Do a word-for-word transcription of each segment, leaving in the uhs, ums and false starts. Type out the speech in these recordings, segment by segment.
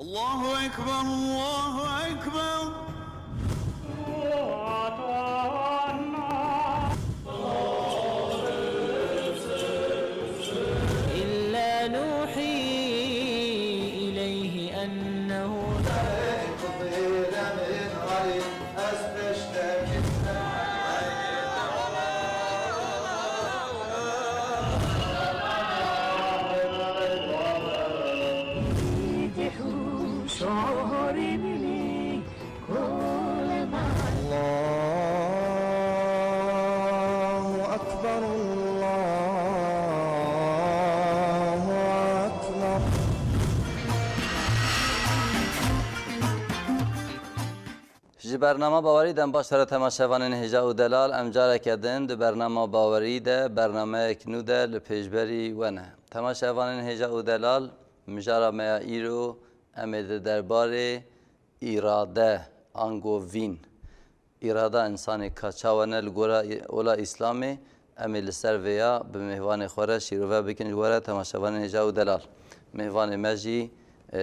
الله أكبر، الله أكبر. إلا نوحي إليه أنه الله أكبر، الله أكبر. Ji bernama Bawerî dem baş here temaşevanên hêja û delal. Em careke din di bernama Bawerî de bernameyek nû de li pêşberî we ne. Temaşevanên hêja û delal, mijara me ya îro em ê di derbarê îrade, ango vîn, îrada însanê ka çawa ne li gora î-, ola Îslamê, em ê li ser vêya bi mêvanê xwe re şîrove bikin ji we re temaşevanên hêja û delal. Mêvanê me jî, e,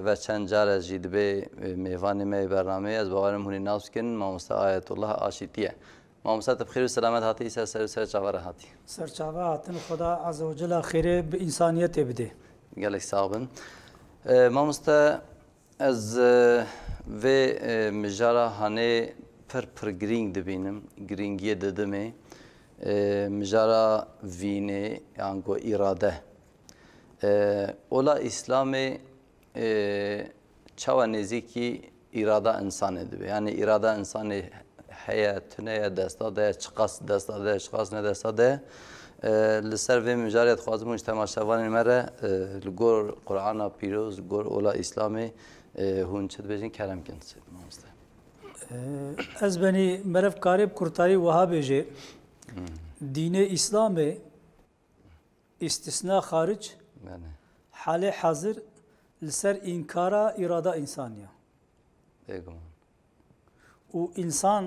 ve çend care jî dibe, e, mêvanê me yê bernameyê, ez bawerim hûn ê nas bikin, mamoste Ayetullah Aşîtî ye. Mamoste, tu bi xêr û selamet hatî, ser ser û ser çava re hatî. Serçava hatin, Xweda Azze ve Cella xêrê bi însaniyetê bide. Gelek sax bin. E, mamoste, Ez, e, vê, e, mijara hanê pir, pir girîng dibînim, girîngiyê didimê. E, mijara vînê, yan ku îrade. E, ola Îslamê, e, çawa nêzîkî îrada însanê dibe? Yanî îrada însanê heye, tune ye, desta de ye, çiqas desta de ye, çiqas ne desta de ye. E, li ser vê mijarê dixwazim hûn ji temaşevanên me re, e, li gor Qur'ana Pîroz, li gor ola Îslamê, e, hûn çi dibêjin, kerem kin, Seyîd Mamoste. E, ez benî meriv karê bi kurtarî wiha bêje, Hmm. dînê Îslamê îstisna xaric, Belê. halê hazir li ser înkara îrada însanî ye. Bêguman. Û însan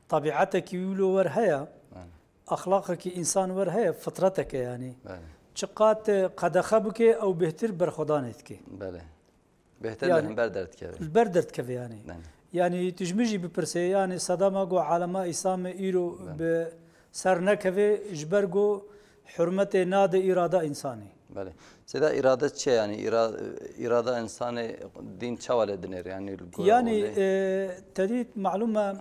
tebîetekî wî wilo wer heye, Belê. exlaqekî însan wer heye, fitreteke yanî. Belê. Çiqat qedexe bike, ew bêhtir berxwedanê dike. Belê. Bêhtir Yanî, li hember derdikeve. li ber derdikeve yanî. Belê. Yanî tu ji min jî bipirsê, yanî sedema ku alema Îslamê îro Belê. bi ser nekeve, ji ber ku hurmetê nade îrada însanê. Belê. Seyda, îrade çi ye yanî? Îra-, îrada însanê din çawa lê dinêre yanî? Li gora Yanî, olê? e, te dît, malûm e,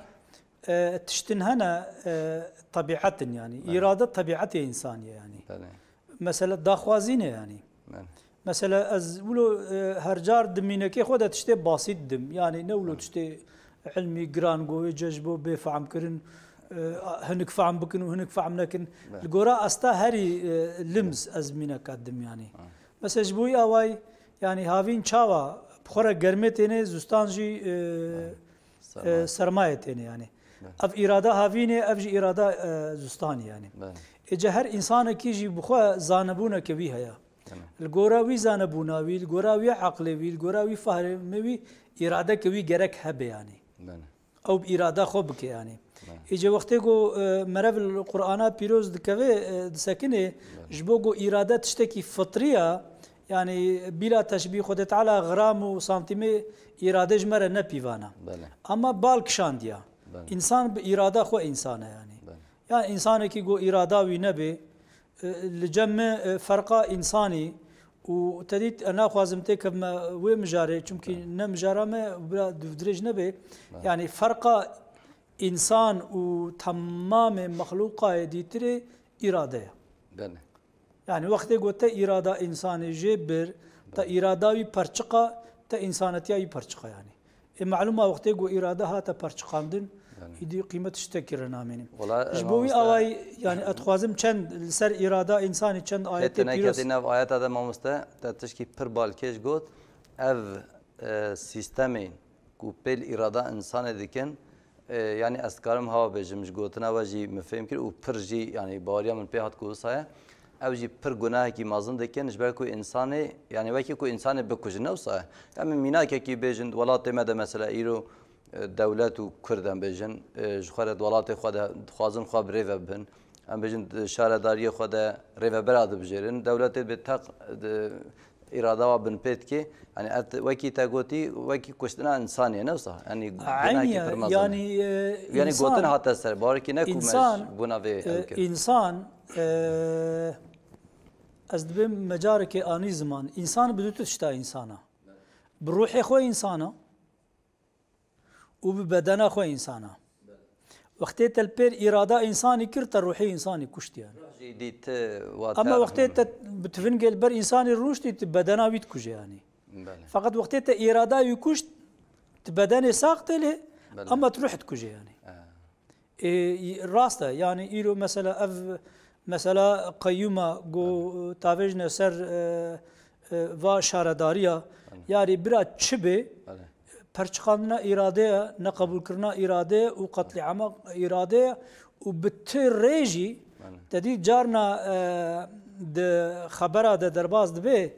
e, tiştin hene, e, tebîet in yanî. Belê. Îrade tebîetê însanî ye yanî. Belê. Mesela daxwazî ne yanî. Belê. Mesela ez wilo, e, her car di mînekê xwe de tiştê basît dim. Yanî ne wilo Belê. tiştê ilmî giran go wê ce ji bo bê fehm kirin, e, hinik fehm bikin û hinik fehm nekin. Belê. Li gora asta herî, e, limz ez mîneka dim yanî. Belê. Mesela ji bo wî awayî, yanî havîn çawa bi xwe re germê têne, zûstan jî, e, Belê. e, Sermaye. sermaye têne yanî. Belê. Ev îrada havînê, ev jî îrada, e, zûstanî yanî. Belê. Êce her însanekî jî bi xwe zanebûneke wî heye. Tamam. Li gora wî zanebûna wî, li gora wî eqlê wî, li gora wî fehmê wî, îradeke wî gerek hebe yanî. Belê. Ew bi îrada xwe bike yanî. Belê. Êce wextê ku, e, merev li Qur'ana pîroz dikeve, e, disekine, Belê. ji bo ku îrade tiştekî fitrî ya, yanî bîla teşbîh Xwedê Teala gram û santîmê îrade ji me re nepîvana. Belê. Ama bal kişandiya. Belê. Însan bi îrada xwe însan e yanî. Belê. Ya însanekî ku îrada wî nebe, e, li cem me, e, ferqa însanî û te dît, e, naxwazim têkevme wê mijarê, çimkî Belê. ne mijara me, bila dûvdirêj nebe. Belê. Yanî ferqa însan û temamê mexlûqayê dîtirê îrade ye. Belê. Yanî wextê ku te îrada însanê jê bir, te Belê. îrada wî perçiqa, te însanetiya wî perçiqa yanî. Ê, malûm e, wextê ku îrade hate perçiqandin, Belê. îdî qîmet tiştekî re namîne. Wela, Ji e, bo wî mamoste, awayî, yanî, ez dixwazim çend li ser îrada însanî çend ayetê Hêtine pîroz ketî nav ayeta de, mamoste, te tişkî pir balkêş got. Ev, e, sîstemên ku pêl îrada însanê dikin, e, yanî ez dikarim hawa bêjim, ji gotina we jî min fêm kir û pir jî, yanî, baweriya min pê hat ku wisa ye. Ew jî pir gunahekî mezin dikin, ji ber ku însanê, yanî wekî ku însanê bikujin, ne wisa ye. Em ê mînakekî bêjin, di welatê me de mesela îro, e, dewlet û Kurd em bêjin, e, ji xwe re di welatê xwe de dixwazin xwe bi rê ve bibin. Em bêjin di şaredariyê xwe de rêvebera dibijêrin. Dewletê bi teq, di, Îrada wa binpê dikê, yanî ev wekî te gotî, wekî kuştina însanê ye, ne wisa? Yanî gunahekî pir mezin e. Yanî, e, yanî gotin hate ser, bawerkî ne ku me ji bona vê ew kir. Însan, e, ez dibêm me carekê anî ziman. Însan bi du tişta însan e. Bi ruhê xwe însan e. Û bi bedena xwe însan e. Wextê te li pêr îrada însanî kir, te ruhê însanî kuşt yani. Ruh jî dît, e, wa Ama te wextê te bi tivingê li ber însanî rûniştî, tu bedena wî dikuje yani. Belê. Feqet wextê te îrada wî kuşt, tu bedenê sax tê lê, Belê. ama tu ruh dikuje yani. E. Ê, rast e, yani îro mesela ev, mesela qeyûma go, Belê. tavêjne ser, e, e, va şaredariya, Belê. yarî bira çi bê, Belê. perçiqandina îrade ye, neqebûlkirina îrade ye û qetlîama îrade ye û bi ti rê jî Belê. te dî carna, e, di xebera de derbas dibe, Belê.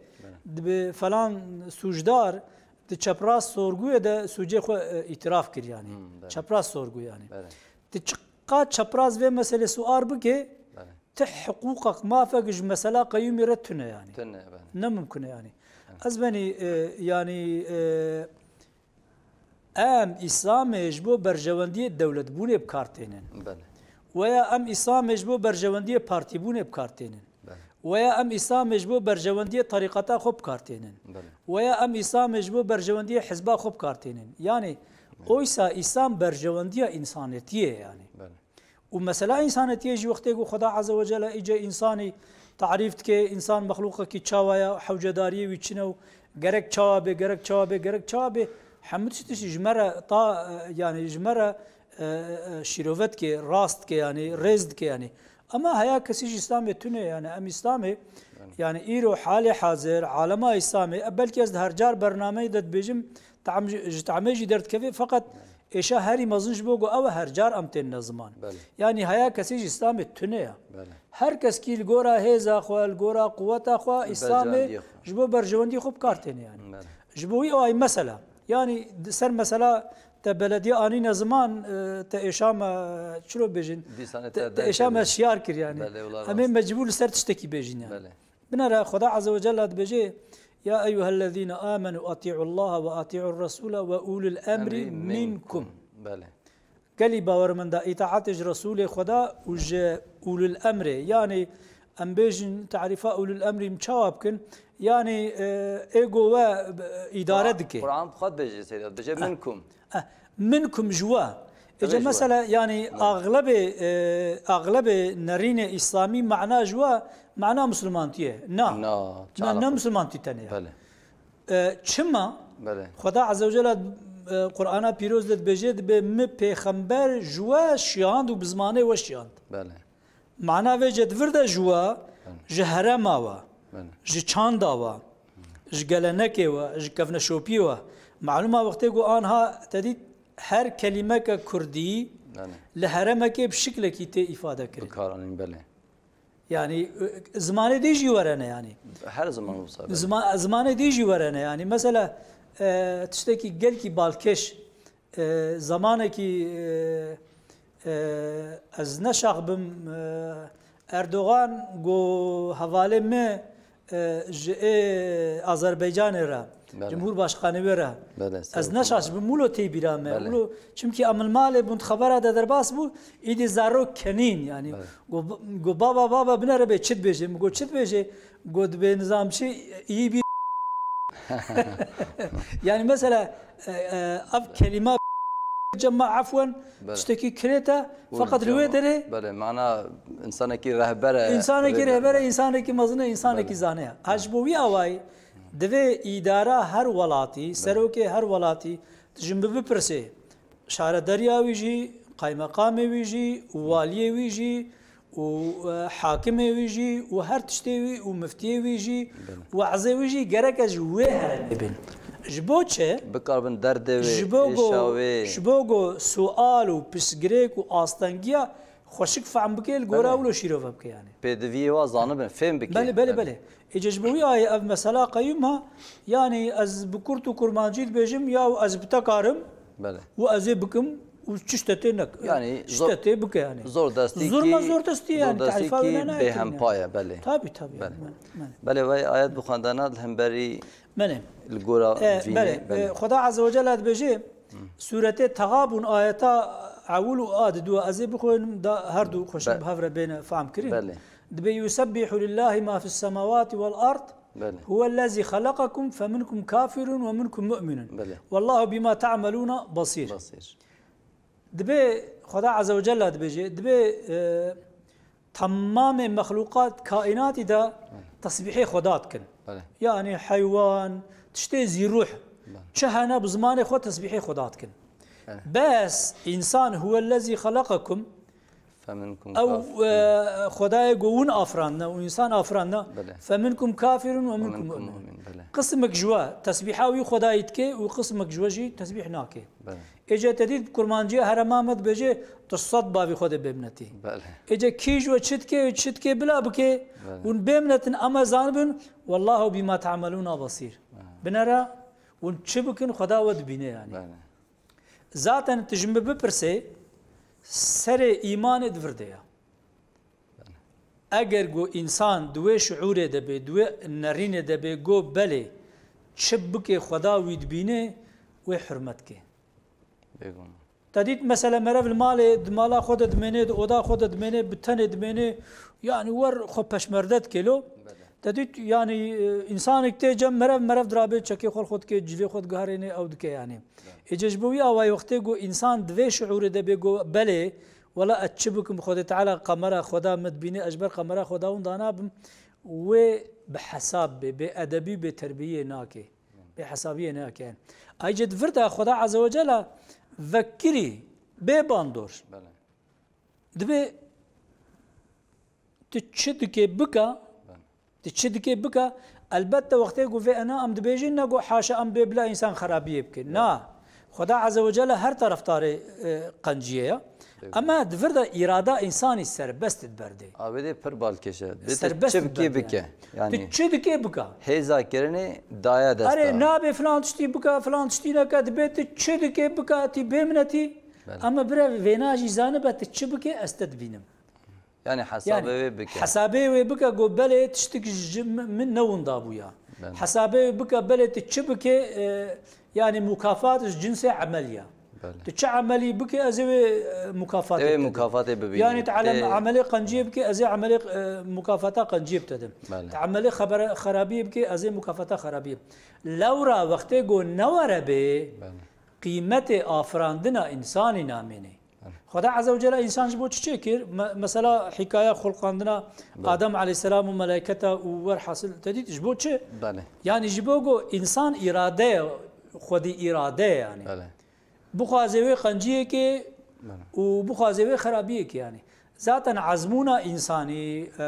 dibe falan sûcdar di çepraz sorgûyê de sûcê xwe, e, îtiraf kir yani. Hmm, belê. Çepraz sorgû yani. Belê. Ti çiqa çepraz vê meselê suar bike, Belê. ti hiqûqek, mafek ji mesela qeyûmî re tune yani. Tune, belê. Ne mimkun e yani. Evet. Ez benî, e, yani, e, em Îslamê ji bo berjewendiyê dewletbûnê bi kar tênin. Belê. Weya em Îslamê ji bo berjewendiyê partîbûnê bi kar tênin. Belê. Weya em Îslamê ji bo berjewendiyê terîqeta xwe bi kar tênin. Belê. Weya em Îslamê ji bo berjewendiyê hizba xwe bi kar tênin. Yani, Belê. oysa Îslam berjewendiya însanetiyê ye yani. Belê. Û mesela însanetiyê jî wextê ku Xweda Azze ve Celle îce însanî tarîf dike, însan mexlûqekî çawa ye, hewcedariyê wî çi ne û gerek çawa bê, gerek çawa bê, gerek çawa bê, hemû tişt tiştî ji me re ta, e, yani ji me re, e, e, şîrove dike, rast dike yani, rêz dike yani. Ama heya kesî ji Îslamê tune yani, em Îslamê, Yani. yani îro halê hazir, alema Îslamê, e, belkî ez di her car bernameyê de dibêjim, tam ji, ji tamê jî derdikeve, feqet êşa herî mezin ji bo ku ew e her car em tênine ziman. Belê. Yani heya kesî ji Îslamê tune ye. Belê. Her keskî li gora hêza xwe, li gora quweta xwe, Îslamê Berjewendiyê xwe. ji bo berjewendiyê xwe bi kar têne yani. Belê. Ji bo wî ew ay mesela. Yani di ser mesela te belediye anîne ziman, e, te êşa me çilo bêjin. Dîsanê Te, te te êşa me derkeve. şiyar kir yani. Belê, wela Em ê rast. mecbûr li ser tiştekî bêjin yani. Belê. Binere Xweda Azze ve Celle dibêje, "Ya eyyuhellezîne amenu atî'ullaha ve atî'ur resûle ve ulil emri Emri minkum." Belê. Gelî bawermenda îtaatê ji Resûlê Xweda û ji ulil emrê. Yani em bêjin tarîfa ulil emrî çawa bikin? Yani, e, ê go we, e, îdare Quran, dike. Quran bi xwe dibêje seyda, dibêje Ah. minkum. Eh, minkum ji we. Ece Tabii ji we. mesela yani Tabii. axlebê, e, axlebê nerînê îslamî mana ji we, mana misilmantiyê. Na. Na, Na, çarpı. ne misilmantî tenê ya. Belê. E, çima? Belê. Xweda Azze ve Celle, e, Qur'ana Pîroz de dibêje, dibe mi pêxember ji we şiyand û bi zimanê we şiyand. Belê. Mana vê cedvir de ji we, ji herema we, ji çanda we, ji gelenekê we, ji kevneşopiyê we. Malûma wextê ku anha te dît her kelîmeke kurdî li heremekê bi şiklekî tê îfade kirin. Bikaranîn, belê. Yani, e, zimanê dî jî were ne yani. Her zaman olsa, belê. Zima-, zimanê dî jî were ne yani. Mesela, e, tiştekî gelkî balkêş E, zamanekî, e, e, ez neşax bim, e, Erdogan go hevalê me, e, ji ê Azerbaycanê re, Belê. Cumhurbaşkanê wê re. Belê, Ez serokê neşax me. bim, wilo tê bîra me. Belê. Wilo, çimkî em li malê bûn, xebera de derbas bû, îdî zarok kenîn, yani. Belê. Go, go baba, baba, binere bê çi dibêje? Min go çi dibêje? Go dibê nizam çi, iyi bir Yani mesela, e, e, ev kelîma cema afwen Belê. tiştekî kirêt e, Û feqet li wê cema-, derê belê, mana însanekî rehber e, Însanekî rehber e, însanekî mezin e, însanekî Belê. zane ye. Ha, ji bo wî awayî divê îdara her welatî, serokê her welatî, tu ji min bipirsê, şaredariya wî jî, qaymeqamê wî jî, û waliyê wî jî, û, e, hakimê wî jî û her tiştê wî û miftiyê wî jî, Belê. we'zê wî jî gerek e ji wê heremê bin. Ji bo çi? Bikaribin derdê wê, Ji bo go, êşa wê. ji bo go sual û pirsgirêk û astengiya xweşik fehm bike, li gora Belê. wilo şîrove bike yani. Pêdiviyê wa zanibin, fêm bike. Belê, belê, Belê. belê. Êce ji bo wî ayê ev mesela qeyûm ha, yani ez bi kurt û kurmancî dibêjim, ya ez bi te karim Belê. û ez ê bikim, û çi ştetê nek. Yani zor, ştetê bike yani. Zor destî Zor ki, ma zor destî yani, zor destî tarifa ki wina nayê bêhempa ye, belê. Tabii, tabii yani, Belê. men, men. Belê, vay ayet bi xwendana li hemberî Menê. li gora E, vînê, belê. belê. E, Xweda Azze ve Celle dibêje, Sûretê Texabun ayeta ewil û a diduwa, ez ê bixwînim da her du xweşin Be- bi hev re bêne fehm kirin. Belê. Dibê yusebbihu lillahi ma fis semawati vel ard. Belê. Huwellezî xelaqakum feminkum kafirun ve minkum mu'minun. Belê. Wallahu bima ta'meluna basîr. Basîr. Dibê Xweda Azze ve Celle dibêje, dibê, e, temamê mexluqat, kaînatî de tesbîhê Xweda dikin. Belê. Yani heywan, tiştê zî ruh, Belê. çi hene bi zimanê xwe tesbîhê Xweda dikin. Belê. Bes însan huwellezî xelaqakum, Feminkum ew, kafir. e, Xwedayê go win afirandine û însan afirandine, Belê. Feminkum kafirun ve Ve minkum minkum mu'minun. mu'min, belê. Qismek ji we tesbîha wî Xwedayî dike û qismek ji we jî tesbîh nake. Belê. Êce te dît kurmanciya herema me dibêje, tu sed bavî Xwedê bêminetî. Belê. Êce kî ji we çi dike, çi dike bila bike, Belê. hûn bêminetin, em ê zanibin, wallahu bima ta'meluna basîr. Ha. Binera, hûn çi bikin, Xweda we dibîne yani. Belê. Zaten tu ji min bipirsê, serê îmanê di vir de ya. Eger go însan di wê şiûrê de bê, di wê nerînê de bê, go belê, çi bike Xweda wî dibîne, wê hurmet ke. Bêguman. Te dît mesela merev li malê, di mala xwe de dimêne, di oda xwe de dimêne, bi tenê dimêne, yani wer xwe peşmerde dike lo. Belê. Te dît, yani, e, însanek tê cem merev, merev dirabê çekê xwe li xwe dike, cilê xwe digiherêne, ew dike yani. Êce ji bo wî awayî wextê ku însan di vê şiûrê de bê ku belê, wela ez çi bikim, Xwedê Teala qemera Xweda min dibîne, ez ji ber qemera Xweda winda nabim, wê bi hesab bê, bê edebî, bê terbiyê nake. Bê hesabiyê nake. Ayrıca di vir de Xweda Azze ve Celle vekirî bê bandor. Belê. Dibê tu çi dikê bika, Belê. tu çi dikê bika, elbette wextê ku vê ena em dibêjin ne ku haşa em bê bila însan xerabiyê bike. Belê. Na. Xweda Azze ve Celle her taraftarê, e, qenciyê ya. Belê. Ama di vir de îrada însanî serbest di berdê. A, wê dê pir balkêş e. Dê tu Serbest çi di bikê berdê bike. yani. Yani Tu çi dikê bika. hêza kirinê daye desta. Erê nabê filan tiştî bika, filan tiştî neke, dibê tu çi dikê bika, tî bêminetî. Belê. Ama bire vêna jî zanibe tu çi bike, ez te dibînim. Yani hesabê Yani, wê bike. hesabê wê bike, go belê tiştik ji min, min ne winda bûya. Belê. Hesabê wê bike, belê tu çi bike, e, yani mukafat ji cinsê emel ya. Belê. Tu çi emelî bike, ez ê wê, e, mukafatê Ewê te bim. mukafatê bibînî. Yani tu elem Tê- emelê qenciyê bike, ez ê emelê, e, mukafata qenciyê bi te dim. Belê. Tu emelê xebere-, xerabiyê bike, ez ê mukafata xerabiyê. Lewra wextê go newere bê, Belê. qîmetê afirandina însanî namêne. Belê. Xweda Azze ve Celle însan ji bo çi çêkir? Me-, mesela hîkaya xulqandina Belê. Adem aleyhisselam û melayketa û werhasil te dît ji bo çi? Belê. Yani ji bo ku însan îrade ye, xwedî îrade ye yani. Belê. Bixwaze wê qenciyekê Belê. û bixwaze wê xerabiyekê yani. Zaten ezmûna însanî, e,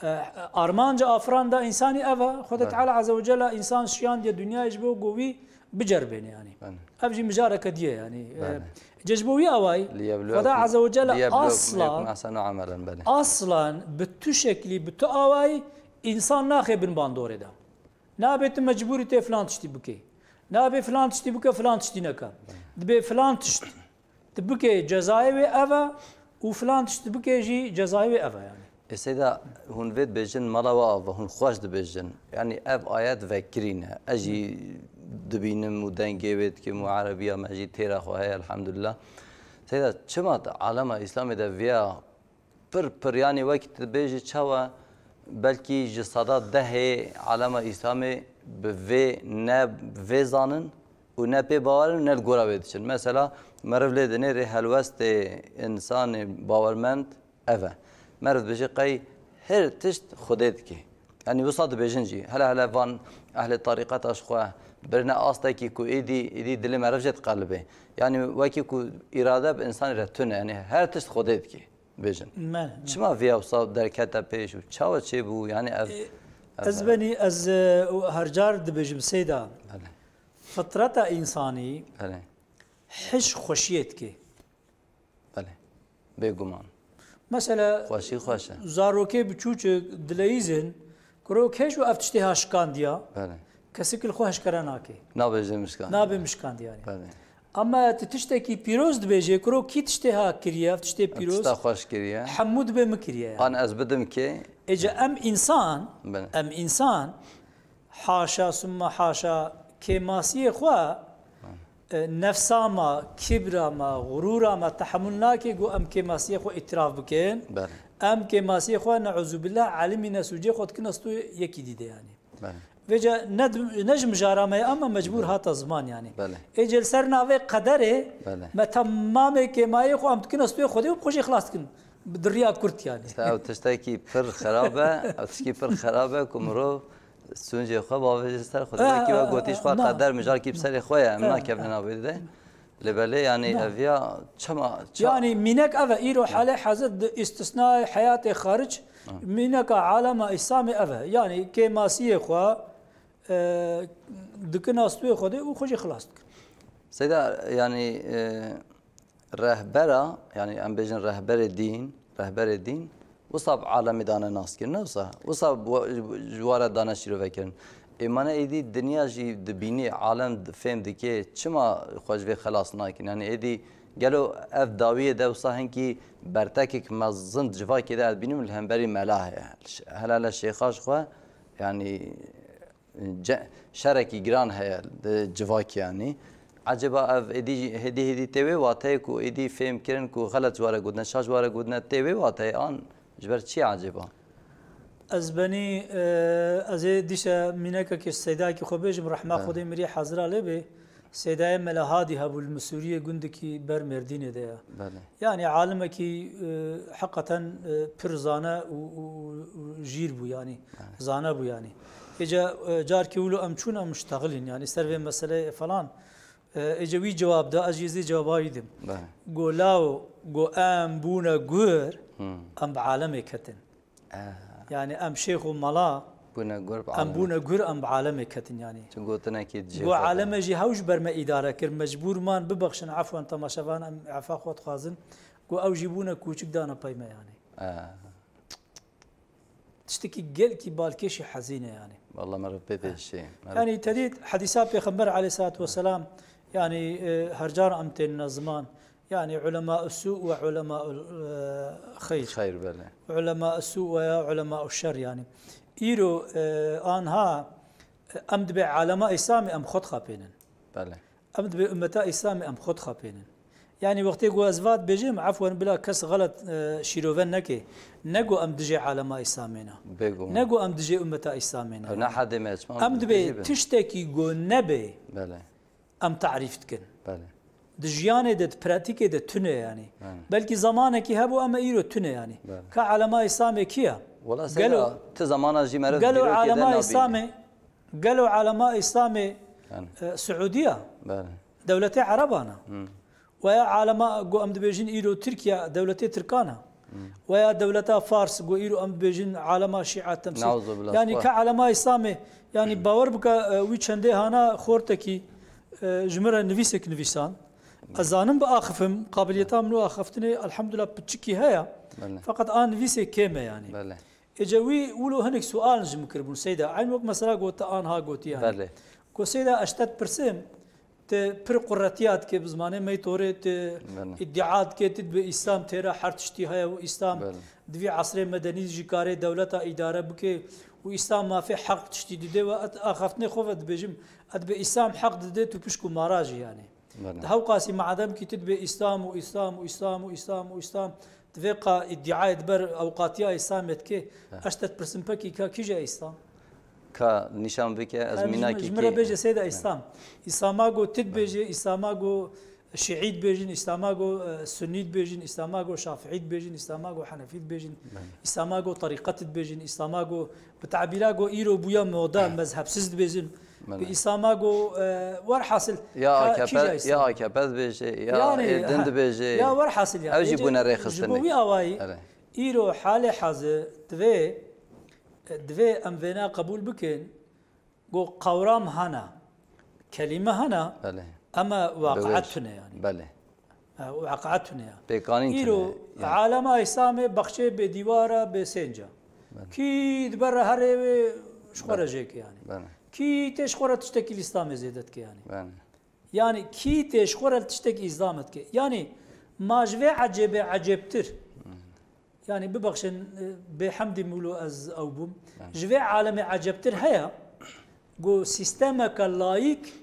e, armanca afiranda însanî ev e. Xwedê Belê. Teala Azze ve Celle însan şiyandiye dinyayê ji bo ku wî biceribêne yani. Belê. Ev jî mijareke diye yani. E, Belê. Cê ji bo wî awayî, Liyebluwekum, Xweda Azze ve Celle liyebluwekum aslan, eyyukum ahsenu amelen, belê. aslan bi tu şeklî, bi tu awayî însan naxê bin bandorê de. Nabê tu mecbûrî tê filan tiştî bikê. Nabê filan tiştî bike, filan tiştî neke. Dibê filan tişt tu bikê cezayê wê ev e û filan tişt tu bikê jî cezayê wê ev e yani. Ê Seyda, hûn vê dibêjin mala we ava, hûn xweş dibêjin. Yani ev ayet vekirî ne. Ez jî dibînim û dengê wê dikim û erebiya me jî têra xwe heye, elhamdulillah. Seyda, çima te alema Îslamê de viya pir pir, yani wekî tu dibêjî çawa belkî ji seda dehê alema Îslamê bi vê ne vê zanin û ne pê bawer in û ne li gora wê diçin. Mesela meriv lê dinêrê helwestê însanê bawermend ev e. Meriv dibêje qey her tişt Xwedê dike. Yanî wisa dibêjin jî. Hele hele van ehlê tarîqeta ji xwe birine astekî ku êdî, êdî dilê meriv jê diqelibê. Yanî wekî ku îrade bi însanê re tune, yanî her tişt Xwedê dike, dibêjin. Me, me. Çima vêya wisa derkete pêş û çawa çêbû? Yanî ev, E, ev ez benî, ez, e, her car dibêjim Seyda. Belê. Fitreta însanî Belê. hiş xweşiyê dike. Belê. Bêguman. Mesela, Xweşî xweş e. zarokê biçûçik dileyîzin, kuro kê ji we ev tiştê ha şikandiya, Belê. kesik li xwe hişkere nake. Nabêje mişkan. Nabê mişkandiyane. Belê. Ama tu tiştekî pîroz dibêjê, kuro kî tiştê ha kiriye, ev tiştê pîroz Tişta xweş kiriye. Hemû dibê min kiriye yani. An ez bidim kê. Êca em însan, Bin. Em însan, haşa summa haşa, kêmasiyê xwe, e, nefsa me, kibra me, xurûra me tehemûl nake ku em kêmasiyê xwe îtiraf bikin. Belê. Em kêmasiyê xwe, neuzubîllah, elimîne sûcê xwe dikin, ez tu yekî dî de yani. Belê. Vêca ne, ne ji mijara me ye, ama mecbûr Belê. Hata ziman yani. Belê. Ê cê li ser navê qederê, Belê. Me temamê kêmayê xwe em dikin, ez tu yê Xwedê û xwe jê xilas dikin. Bi diriya kurt yani. Îşte ew tiştekî pir xerab e, ew tiştekî pir xerab e ku mirov sûncê xwe bavêje ser xwe. Eh, Dibekî we eh, gotî ji eh, xwe na. Qeder mijarkî bi serê xwe ye, em Eh, nakevin eh. Navê de. Lê belê yani Na. Ev ya çima, ça- Yani mînek ev e, îro halê hazir di îstisnayê heyatê xaric, Ha. Mîneka alema Îslamê ev e. Yani kêmasiyê xwe, e, dikin astûyê Xwedê û xwe jî xilas dikin. Seyda, yani, e, rehbera, yani em bêjin rehberê dîn, rehberê dîn, wisa bi alemê dane naskirin, ne wisa? Wisa bi-, ji wara dane şîrove kirin. Ê mane êdî dinya jî dibînî, alem fêm dike, çima xwe ji vê xelas nakin? Yani êdî gelo ev dawiyê de wisa hinkî bertekek mezin di civakê de ez dibînim li hemberî mela heye. Hele hele şêxa ji xwe, yani, ce-, şerekî giran heye di civakê, yanî. Ecêba ev êdî jî, hêdî hêdî tê wê wateyê ku êdî fêm kirin ku xelet ji ware gotine, şaş ji ware gotine, tê wê wateyê an ji ber çi ecêba? Ez benî, e, ez ê dîşe mînekekê ji Seydayekî xwe bêjim, rehma Evet. Xwedê mirî hazira lê bê. Seydayê Mela Hadî hebû li Misûriyê gundekî ber Mêrdînê de ye. Belê. Yani alimekî, e, heqeten, e, pir zane û, û, û, û jîr bû yani. Belê. Zane bû yani. Êce, e, carkî wilo em çûn em muştexilîn yani ser vê meseleyê falan. E, êce wî cewab da, ez jî zî cewaba wî dim. Belê. Go lawo, go em bûne guhir, Hmm. Em bi alemê ketin. Eh. Yani em şêx û mala, Bûne guhir bi em alemê. Bûne guhir, em bi alemê ketin yani. Çi gotinekî dicê Got xwe aleme de. Jî hew ji ber me îdare kir, mecbûr man, bibexşin, efwen temaşevan, em efa xwe dixwazin. Got ew jî bûne kûçik dane pey me yani. Eh. Tiştekî gelkî balkêşî hezîn e yani. Wallah meriv pê tê şê. Meriv Yani te dît hedîsa Pêxember aleyhissalatu vesselam, yani, e, her car em tên ziman. Yani ulema su ve ulema, e, xeyr. Xeyr, belê. Ulema su ve ya ulema şer yani. Îro, e, anha, e, em dibê alema Îslamê em xwe dixapênin. Belê. Em dibê ummeta Îslamê em xwe dixapênin. Yani wextê ku ez vat bêjim, efwen bila kes xelet, e, şîrove neke. Ne ku em dijê alema Îslamê ne. Bêguman. Ne ku em dijê ummeta Îslamê ne. Ew ne hedê me, çima Em em dibê dijî bin. Tiştekî ku nebe. Belê. Em tarîf dikin. Belê. Di jiyanê de, di pratîkê de tune yani. Belê. Belkî zamanekî hebû ama îro tune yani. Belê. Ka alema Îslamê kî ye? Wela Gelo, seyda, ti zamana jî meriv Gelo dîrokê de alema nabîne. Îslamê, gelo alema Îslamê, Yani. E, Siûdiya? Belê. Dewletê Erebana? Hmm. Weya alema go em dibêjin îro Tirkiye, dewletê Tirkana? Weya dewleta Fars, ku îro em dibêjin alema Şîa temsîl. Nauzubillah, Yani spor. Ka alema Îslamê, yani bawer bike, e, wî çendê hana xortekî, e, ji min re nivîsek nivîsan. Ez zanim biaxifim, qabiliyeta min û axiftinê elhamdulillah piçikî heye. Belê. Feqet a nivîsê kêm e yani. Belê. Êce wî wilo hinek sual ji min kiribûn Seyda. Eyn wek mesela got te anha gotî yani. Belê. Ku Seyda ez te dipirsim, Ti pir quretiya dike bi zimanê me torê, ti Belê. Îdia dike, ti dibê Îslam têra her tiştî heye û Îslam Belê. Di vî esrê medenî jî karê dewleta îdare bike û Îslam mafê heq tiştî dide we et axaftinê xwe ve dibêjim, et bi Îslam heq dide tu pişk û mara jî yani. Belê. Di hewqasî madem kî tu dibê Îslam û Îslam û Îslam û Îslam û Îslam, Divê ka îdiayê di ber ewqatiya Îslamê dike, He. Ez te dipirsim pekî ka kî je Îslam? Ka nîşan bike, ez Em ji min, mînakî ji min re kê? bêje Seyda Îslam. Îslama go ti dibêje, Îslama go Şiî dibêjin, Îslama go, e, Sunnî dibêjin, Îslama go Şafiî dibêjin, Îslama go Henefî dibêjin, Belê. Îslama go terîqet dibêjin, Îslama go bi tabîra go îro bûya moda, mezhebsiz dibêjin. Belê. Bi Îslama go, e, werhasil, Ya ka, kî je A K P, ya Îslam? A K P dibêje, ya Yani, ê din ha, dibêje. Ya werhasil ya. Ew jî Êce bûne rêxistinê. Ji bo wî awayî, Erê. Îro halê hazir divê, divê em vêna qebûl bikin, go qewram hana, kelîme hana, Belê. Ema Bi waqia wêj. Tune yani. Belê. Ha, waqia tune ya. Pêkanîn Îro tune, yani. Alema Îslamê bexçê bê dîwara bê sênca. Belê. Kî di ber re herê wê ji xwe re Belê. Jêke yani. Belê. Kî tê ji xwe re tiştekî li Îslamê zêde dike yani. Belê. Yanî kî tê ji xwe re tiştek îzah me dike? Yanî ma ji vê ecêbê ecêbtir. Yanî bibexşin, e, bêhemdî mûlo ez ew bûm. Ji vê alemê ecêbtir heye ku sîstemeke layîk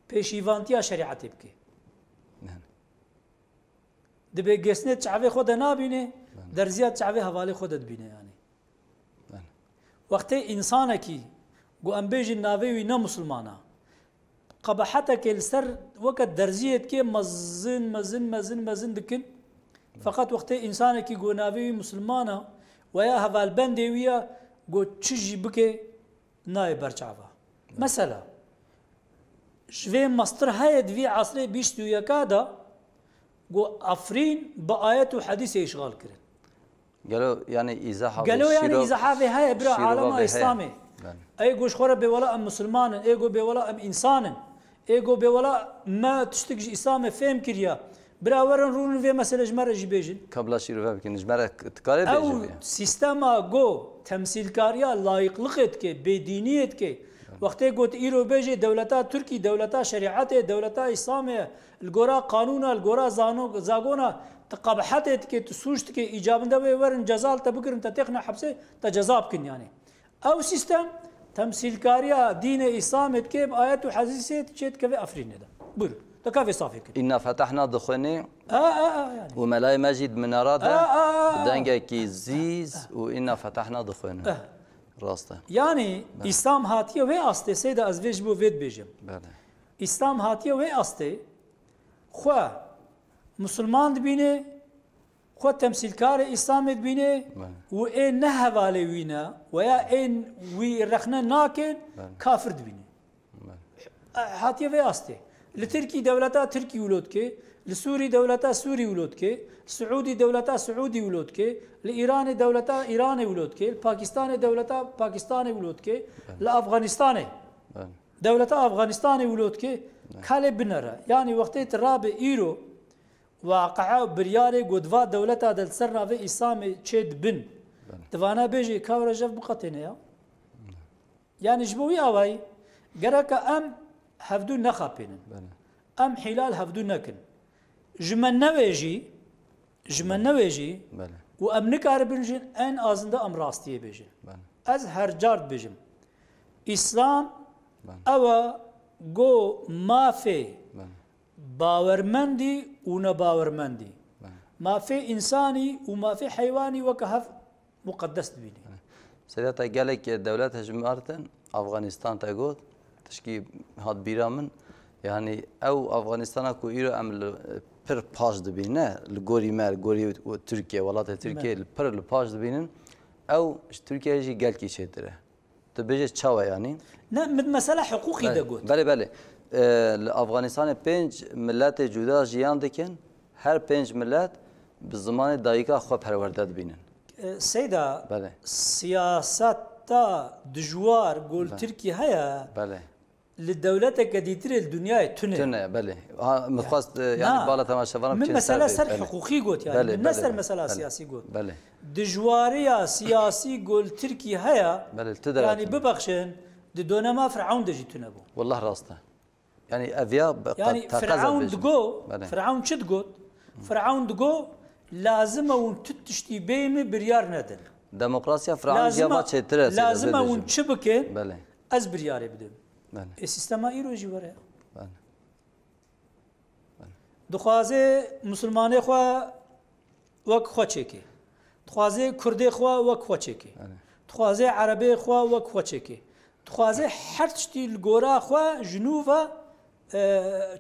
pêşîvantiya şerîetê bike. Dibê gesnê çavê xwe de nabîne, derziya çavê hevalê xwe de dibîne yanî. Wextê însanekî ku em bêjin navê wî ne misilman e, qebehetekê li ser weke derziyê dike mezin, mezin, mezin, mezin dikin. Feqet wextê însanekî ku navê wî misilman e, weya hevalbendê wî ye, ku çi jî bike, nayê ber çava. Mesela, ji vê mestir heye di vî esrê bîst û yeka de ku Efrîn bi ayet û hedîsê îşxal kirin. Gelo, yanî, îzaha vê Gelo, yanî, şîrov-, îzaha vê heye, bira, şîrova alema vê heye. Îslamê. Belê. Ê ku ji xwe re bêwela em misilman in, ê ku bêwela em însan in, ê ku bêwela me tiştik ji Îslamê fêm kiriye. Bira, werin rûnin vê mesele ji me re jî bêjin. Ka bila şîrove bikin, ji me re k-, dikarê bêjin vê. Ew sîstema ku temsîlkariya layîqlixê dike, bêdîniyê dike, wextê ku tu îro bêjê dewleta Tirkî, dewleta şerîetê, dewleta Îslamê, li gora qanûna, li gora zano-, zagona, tu qebhetê dike, tu sûc dike, îcabinde wê werin ceza li te bigirin, te têxine hepsê, te ceza bikin yanî. Ew sîstem temsîlkariya dînê Îslamê dike, bi ayet û hedîsê çêdike vê Efrînê de. Buyurun. Dika vê safê kir. Înna fetehna dixwêne A, a, a, yanî. û melayê me jî di minara de A, a, a, a. bi dengekî zîz û înna fetehna dixwêne. Eh. Rast e. Yanî Belê. Îslam hatiye wê astê, Seyda, ez vê ji bo vê dibêjim. Belê. Îslam hatiye wê astê, xwe misilman dibîne, xwe temsîlkarê Îslamê dibîne Belê. û ê ne hevalê wî ne, weya ên wî rexne nakin, Belê. kafir dibîne. Belê. Hatiye vê astê. Li Tirkî dewleta Tirkî wilo dike, li Sûrî dewleta Sûrî wilo dike, li Siûdî dewleta Siûdî wilo dike, li Îranê dewleta Îranê wilo dike, li Pakistanê dewleta Pakistanê wilo dike, Belê. li Afganistanê Belê. dewleta Afganistanê wilo dike, Belê. kalê binere. Yanî wextê tu rabe îro, waqia û biryarê ku di va dewleta de li ser navê Îslamê çê dibin, Belê. tu vana bêjî, ka were jev biqetêne ya. Yanî ji bo wî awayî gereke em hevdû nexapênin. Belê. Em hîlal hevdû nekin. Ji me newê jî, ji me newê jî Belê. û em nikaribin jî en azinde em rastiyê bêjin. Belê. Ez her car dibêjim. Îslam Belê. ew e go mafê Belê. bawermendî û nebawermendî. Belê. Mafê însanî û mafê heywanî weke hev muqedes dibînî. Seyda, te gelek dewlet hejmartin, Afganistan te got, tişkî hat bîra min. Yanî ew Afganistana ku îro em li pir paş dibînin, ne li gorî me, li gorî Tirkiye, welatê Tirkiye Belê. li pir li paş dibînin, ew ji Tirkiye jî gelkî çêtir e. Tu bêje çawa yanî? Ne, min mesela hiqûqî Belê, de got. belê, belê. Ee, li Afganistanê pênc miletê cuda jiyan dikin. Her pênc milet bi zimanê dayika xwe perwerde dibînin. Ee, Seyda, Belê. siyaseta dijwar gol Belê. Tirkî heye, Belê. li dewleteke dîtirê li dinyayê tune. Tune, belê. Ha, min xwest, e, yanî Na, bala temaşevanan min biçin mesela ser vê, ser belê. hiqûqî got yanî. Belê, Min ne belê, ser belê, mesela belê. siyasî got. Belê. Dijwariya siyasî gol Tirkî heye. Belê, tu de Yanî hatine. bibexşin, di donema Firewn de jî tune bû. Wallah rast e. Yanî ev ya be-, Yanî te-, te qeza Firewn bêjim. digo, Belê. Firewn çi digot? Firewn digo, lazim e hûn tu tiştî bêyî min biryar nedin. Demokrasiya Firewn Lazim jiya e, va çêtir e, lazim e hûn çi bikin? Belê. Ez biryarê bidim. Belê. Ê sîstema îro jî were. Belê. Dixwaze misilmanê xwe wek xwe çêke. Dixwaze kurdê xwe wek xwe çêke. Belê. Dixwaze erebê xwe wek xwe çêke. Dixwaze her tiştî li gora xwe ji nû ve, e,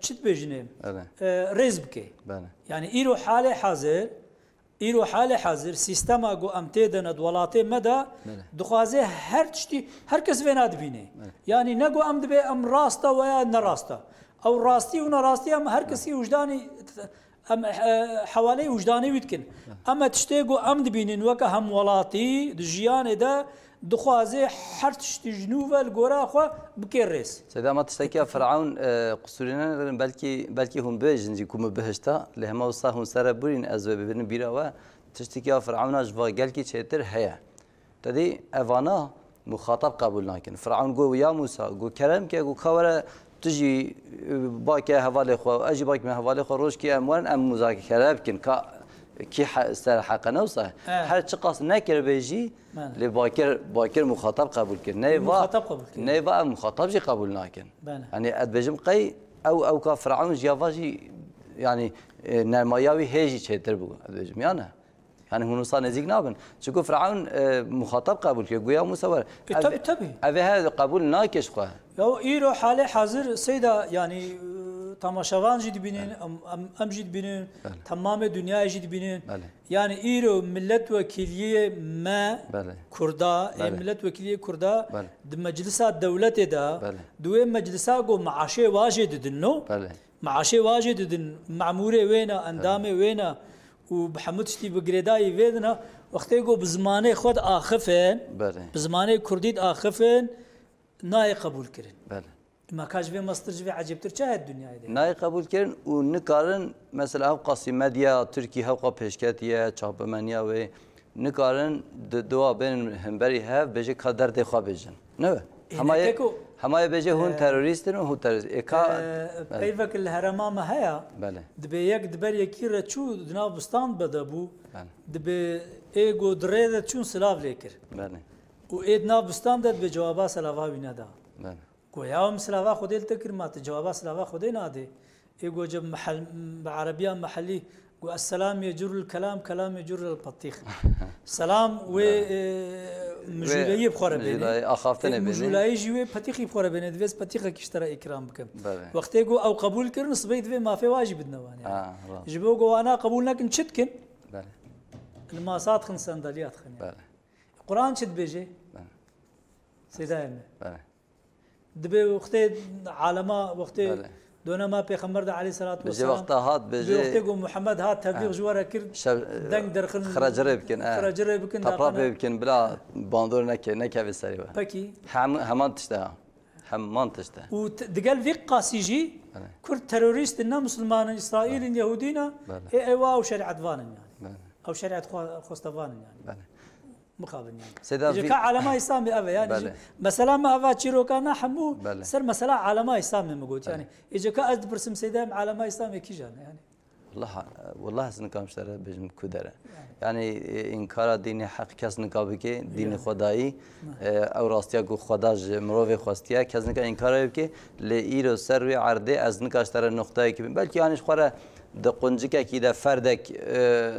çi dibêjinê, Belê. e, rêz bike. Belê. Yani îro halê hazir Îro halê hazir sîstema ku em tê de ne di welatê me de Belê. dixwaze her tiştî, her kes vêna dibîne. Belê. Yanî ne ku em dibê em rast e weya ne rast e. Ew rastî û nerastî em her kesî wijdanî, em, e, hewaleyê wijdanê wî dikin. Em e tiştê ku em dibînin weke hemwelatî di jiyanê de dixwaze her tiştî ji nû ve li gora xwe bike rêz. Seyda, ma tiştekiya Firewn, e, qusûrî nenêrin, belkî, belkî hûn bêjin jî ku min bihişta, lê hema wisa hûn ser re birîn, ez wê bibînim bîra we, tiştekiya Firewn a ji va gelkî çêtir heye. Te dî evana muxatab qebûl nakin. Firewn got, "Ya Mûsa, got kerem ke, got ka were Tu jî, e, bake hevalê xwe, ez jî bake me hevalê xwe, rojkî em werin, em muzakere bikin. Ka kî he-, ser heqe ne wisa? He. Her çiqas nekiribe jî, Bele. Lê bakir, bakir muxatab qebûl kir. Neyva, Muxatab qebûl kir. Neyva ev muxatab jî qebûl nakin. Bele. Yanî ez dibêjim qey ew, ew ka Firavun jî ya va jî, yanî, e, nermaya wî hê jî çêtir bû, ez dibêjim, ya ne? Yanî hûn wisa nêzîk nabin. Çunku Firavun, e, muxatab qebûl kir. Guya Musa were. E, Ev, tabii, tabii. Ev ê her qebûl nake ji xwe. Ya îro halê hazir Seyda, yanî, e, temaşevan jî dibînin, Bele. em, em, em jî dibînin, Bele. temamê dinyayê jî dibînin. Bele. Yanî îro millet wekîliyê me, Bele. Kurda, ê Bele. millet wekîliyê Kurda Bele. di meclisa dewletê de, Bele. di wê meclisa ku maaşê wa jê didin, no? Bele. Maaşê wa jê didin, memûrê wê ne, endamê wê ne û bi hemû tiştî bi girêdayî vê dina, wextê ku bi zimanê xwe diaxifin, Bele. bi zimanê kurdî diaxifin, nayê qebûl kirin. Bele. Ma ka ji vê mestir, ji vê ecêbtir çi heye di dinyayê de? Nayê qebûl kirin û nikarin, mesela, hewqasî medya Tirkî hewqa pêşketî ye, çapemeniya wê, nikarin di dua bên hemberî hev bêje ka derdê xwe bêjin. Ne be? Ê, Hemaye, neke ku, hemaye bêje hûn e, terorîst in û hûn terorîst. Ê ka, e, Bele. peyvek li herêma me heye. Bele. Dibê yek di ber yekî re çû di nav bistan be de bû. Bele. Dibê ê ku di rê de çûn silav lê kir. Bele. Û ê di nav bistan de dibê cewaba silava wî neda. Bele. Goya em silava Xwedê li te kir, ma tu cewaba silava Xwedê nadê. Ê go ce mehel-, bi erebiya mehellî go, "Esselam yecurrul kelam, kelam yecurrul petîx." Selam wê, Bele. e, mijûleyî bi xwe re bêne. Mijûlayî, axaftinê Ê, bêne. Mijûlayî jî wê petîxî bi xwe re bêne. Divê ez petîxekî ji te re îkram bikim. Bele. Wextê go ew qebûl kirin, sibê divê mafê wa jî bidine wan yani. Ha, rast. Ji bo go wana qebûl nekin, çi dikin? Bele. Li masa dixin, sendaliya dixin yani. Bele. Quran çi dibêje? Bele. Sêdayê me. Bele. Dibê wextê alema, wextê Bele. dönema Pêxember de aleyhisselatu Bêje vesselam, wexta hat, dibê bêje wextê ku Muhammed hat, teblîx Ha. ji we re kir, Şev-, deng derxin, xiracirê bikin, ha. xiracirê bikin, Tapra daqana. pê bikin, bila bandor neke-, nekeve serê we. Pekî. Hem-, heman tişt e ha. Heman tişt e. Û t-, digel vî qasî jî Bele. Kurd terorîst in, ne Musulman in, Îsraîl in, Bele. Yehûdî ne, Bele. ê ewa ew şerîetvan in yani. Bele. Ew şerîet xwe-, xwestevan in yani. Bele. Mixabin yani. Seyda Ji vî- ka alema Îslamê ev e yani. Belê. Ji, mesela me eva çîroka ne hemû Belê. ser mesela alema Îslamê min got. Belê. Yani, ê ji ka ez dipirsim Seyda em alema Îslamê kîjan e yani? Wallah, wallah ez nikam ji te re bêjim ku dere. Yani. Yani, e, înkara dînê heq kes nika bike, dînê Yani. Xwedayî, Ne. e, ew rastiya ku Xweda ji mirovê xwestiye, kes nika înkara wê bike, lê îro ser wê erdê ez nika ji te re noqtayekî bim. Belkî yani ji xwe re di quncikekî de ferdek, e,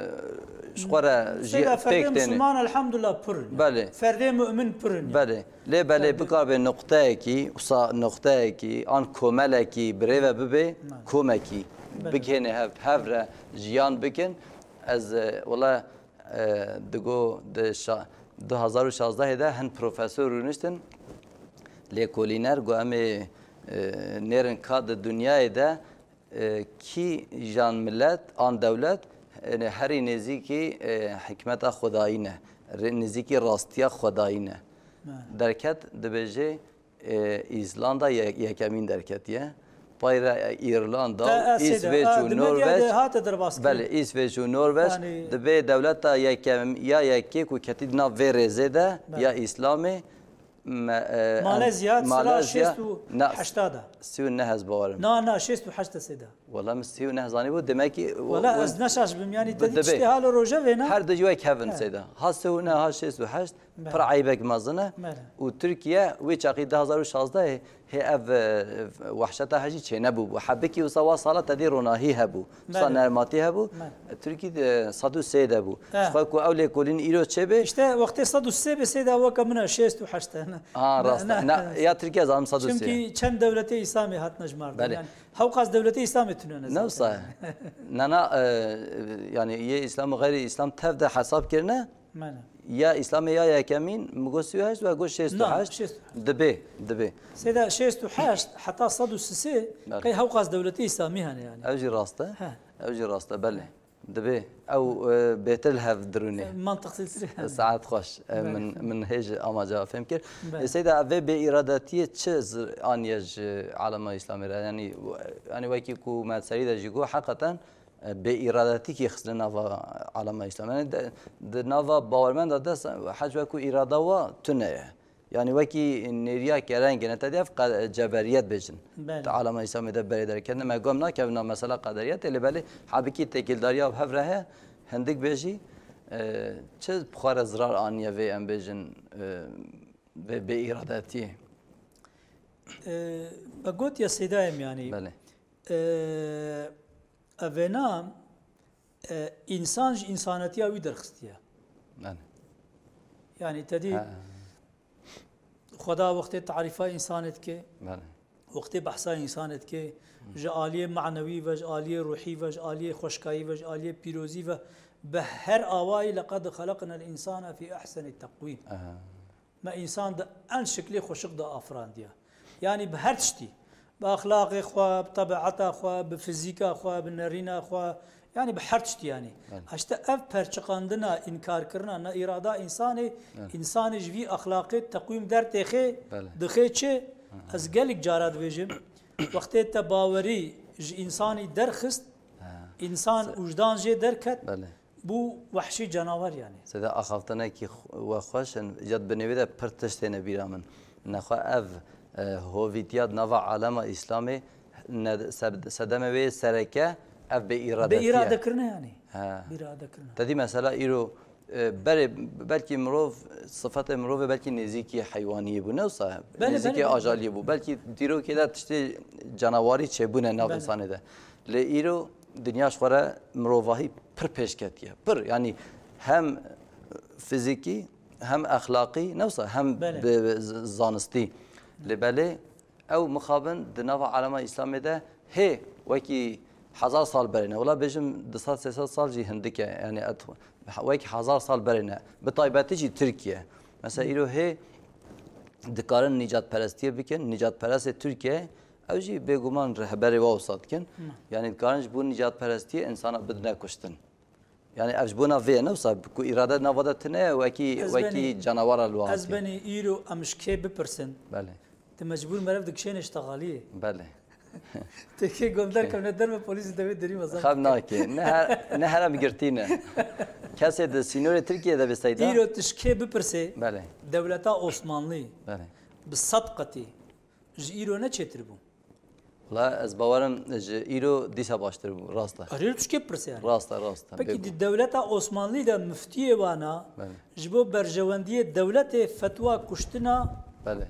ji xwe re jî Seyda, ferdê pêk têne. Musulman elhamdulillah pir in. Belê. Ferdê mu'min pir in. Belê. Lê belê Ferdê bikar bê noqteyekî, wisa noqteyekî, an komelekî birêve bibe, Belê. komekî. Belê. Bigihêne hev, hev re jiyan bikin. Ez, e, wela, e, digo di şa-, du hazar û şazdehê de hin profesor rûniştin, lêkolîner, got em ê, e, nêrin ka di dinyayê de e, kîjan milet an dewlet, e, herî nêzîkî, e, hikmeta Xwedayî ne, rê-, nêzîkî rastiya Xwedayî ne. Me. Derket, dibêje, e, Îzlanda ye-, yekemîn derketiye. Pay re, e, Îrlanda, Te, e, sêde, Îsveç e, û di medya de Norveç. hate derbas kirin. Belê, Îsveç û Norveç Yani dibe dewleta yekem, ya yekê ku ketî di nav vê rêzê de, Belê. ya Îslamê, Me, e, Malezya, em, sala Malezya, şêst û heşt de. Sî û neh ez bawerim. Na, na, şêst û heşt de Seyda. Wala min sî û neh zanîbû, demek ki, Wala ez ne şaş bim, yani te dî tiştê halo rojevê ne? Her du ji wek hevin Seyda. Ha sî û neh, ha şêst û heşt, pir eybek mezin e. Û Tirkiye wê çaxî du hazar û şazdeh hê ev, e, wehşeta hejî çênebûbû. Hebikî wisa wa sala te dî ronahî hebû. Wisa Belê. nermatî hebû. Belê. Tirkî de sed û sê de bû. He. Ji xwe ku ew lêkolîn îro çêbe. Îşte wextê sed û sê be Seyda weke min e şêst û heşt e. Ha, rast e. Ne, ya Tirkiye zanim sed û sê. Çimkî çend dewletê Îslamê hatine ji mar de. Belê. Yani hewqas dewletê Îslamê tune ne Ne wisa ye. Ne, ne, e, yani yê Îslam û xeyrî Îslam tev de hesab kirine. Mene. Ya Îslamê ya yekemîn, mi got sî û heşt ve got şêst û heşt. Na, şêst û heşt. Dibe, dibe. Seyda şêst û heşt heta sed û sî Belê. qey hewqas dewletê Îslamî hene yani. Ew jî rast e. He. Ew jî rast e, belê. Dibe. Ew, e, bêtir li hev dirûnê. E, mantiqsîtir hene. Saet xweş. E, Belê. min, min hê ji amaca fêm kir. Belê. E, Seyda, vê bêîradetiyê çi z-, aniye ji alema Îslamê re? Yani, yani wekî ku me serî de jî got, heqeten E, bê îradetîkî xistine nava alema Îslam. Yani de, di nava bawermenda de sa-, hec wekû îrada wa tune ye. Yanî wekî nêriya kerengê ne, te dî ev qe-, ceberiyet bêjin. Belê. Di alema Îslamê de berê derketine. Me gom nakevin na mesela qederiyetê, lê belê hebikî têkildariya bi hev re heye, hindik bêjî, e, çi bi xwe re zirar aniye vê, em bêjin, e, vê bêîradetiyê? E, me gotiye Seyda Emyanî. Belê. E, evêna, e, însan ji însanetiya wî derxistiye. Belê. Yanî te dî Ha. Xweda wextê tarîfa însanê dike, Belê. wextê behsa însanê dike, ji aliyê manewî ve, ji aliyê ruhî ve, ji aliyê xweşkayî ve, ji aliyê pîrozî ve, bi her awayî, "Leqed xeleqnel însane fî ehsenî teqwîm." Aha. Me însan di en şiklê xweşik de afirandiye. Yanî bi her tiştî. Bi exlaqê xwe, bi tebieta xwe, bi fizîka xwe, bi nerîna xwe, yanî bi her tiştî yanî. Evet. Hişte ev perçiqandina, înkarkirina, neîrada însanê, Evet. însanê ji vî exlaqê teqwîm dertêxê, Belê. dixê çi? Hı hı. Ez gelek cara dibêjim, wextê te bawerî ji însanî derxist, Ha. însan Se- ûjdan jê derket, Belê. bû wehşî cenawer yanî. Seyda axaftinekî xw-, we xweş in. Ya di binêvî de pir tişt têne bîra min. Nexwe ev, e, hovîtiya di nava alema Îslamê ne, se-, sedemê wê sereke ev bêîradetiye. Bêîradekirine yanî. He. Bêîradekirine. Te dî mesela îro, e, berê belkî mirov, sifetê mirovê belkî nêzîkî heywaniyê bû, ne wisa? Belê, Nêzîkî belê, belê. ajaliyê bû. Belkî dîrokê de tiştê canawarî çêbûne nav Belê. însanê de. Lê îro dinya ji xwe re mirovahî pir pêş ketiye. Pir, yanî hem fizîkî, hem exlaqî, ne wisa hem Belê. bi z-, zanistî. Lê belê ew mixabin di nava alema Îslamê de hê wekî hezar sal berê ne. Wela bêjim du sed sê sed sal jî hindik e. Yanî et, wekî hezar sal berê ne. Bi taybetî jî Tirkiye. Mesela îro hê dikarin nîcatperestiyê bikin. Nîcatperestê Tirkiye ew jî bêguman rehberê wa wisa dikin. Hı. Yanî dikarin ji bo nîcatperestiyê însana bidine kuştin. Yanî ev ji bona vê ye, ne wisa ku îrade nava de tune ye, wekî, Ez wekî benî, canawara li wan ez tê. benî îro em ji kê bipirsin? Belê. Tu mecbûr meriv dikişêne ji texaliyê. Belê. Tê kê gom derkevne derve polîsî devê derî mezar Xem dike. nake. Ne her, ne herem girtî ne. Kesê di sînorê Tirkiyê de bê Seyda? Îro tu ji kê bipirsê? Belê. Dewleta Osmanlî Belê. bi sed qetî ji îro ne çêtir bû? Wala ez bawerim ji îro dîsa baştir bû, rast e. Erê, tu şikê pirsê yani. Rast e, rast e, Peki bêguman. di dewleta Osmanlî de miftiyê wana Belê. ji bo berjewendiyê dewletê fetwa kuştina Belê.